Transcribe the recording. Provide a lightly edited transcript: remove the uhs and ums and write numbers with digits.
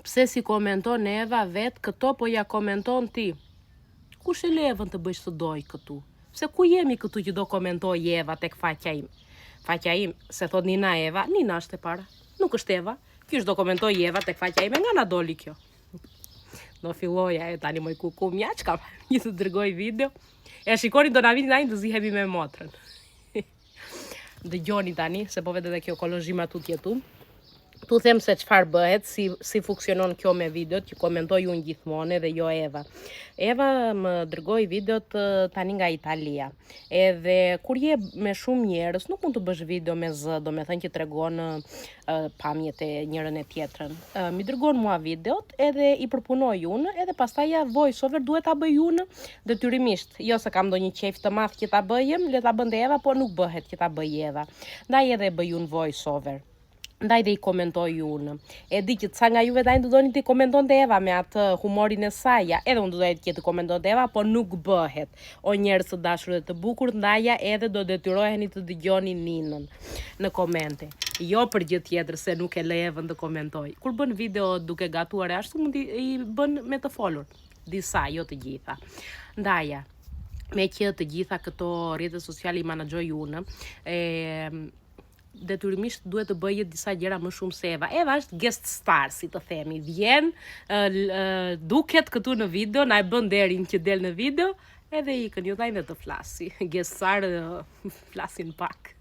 Pse s'i komenton Eva vetë këto po ja komenton ti? Kush e lë Evën të bëjë ç'të dojë këtu? Pse ku jemi këtu që do komentoj Eva tek faqja im? Faqja im, se thot Nina Eva, Nina është e para. Nuk është Eva. Qysh do komentoj Eva tek faqja ime, nga na doli kjo? Do filloja e tani moj kuku mja që kam një të dërgoj video. E shikoni do na vini tani të zihemi me motrën. Dëgjoni tani, se po vete dhe kjo kolozhima tutje tu. Tu them se çfarë bëhet, si, si funksionon kjo me videot që komentoj unë gjithmonë edhe jo Eva. Eva më dërgoi videot tani nga Italia. Edhe kur je me shumë njerëz, nuk mund të bësh video me zë, do me thënë që tregon pamjet e njërën e tjetrën. Mi dërgon mua videot edhe i përpunoj unë, edhe pastaj ja voice over duhet ta bëj unë detyrimisht. Jo se kam ndonjë qejf të madh që ta bëjem, le ta bënte Eva, po nuk bëhet që ta bëj Eva. Ndaj edhe bëj unë voice over. Ndaj dhe i komentoj unë. E di që ca nga juve tani do doni të komentonte Eva me atë humorin e saj, ja, edhe unë do doja që të komentonte Eva, po nuk bëhet. O njerëz të dashur dhe të bukur, ndaja edhe do detyroheni të dëgjoni Ninën në komente. Jo për gjë tjetër se nuk e lë Evën të komentoj. Kur bën video duke gatuar e ashtu mund i, i bën me të folur. Disa, jo të gjitha. Ndaja, me që të gjitha këto rrjete sociale i menaxhoj unë, e detyrimisht duhet të bëjë disa gjëra më shumë se Eva. Eva është guest star, si të themi. Vjen, duket këtu në video, na e bën derin që del në video, edhe ikën, jo tani dhe të flasi. Guest star flasin pak.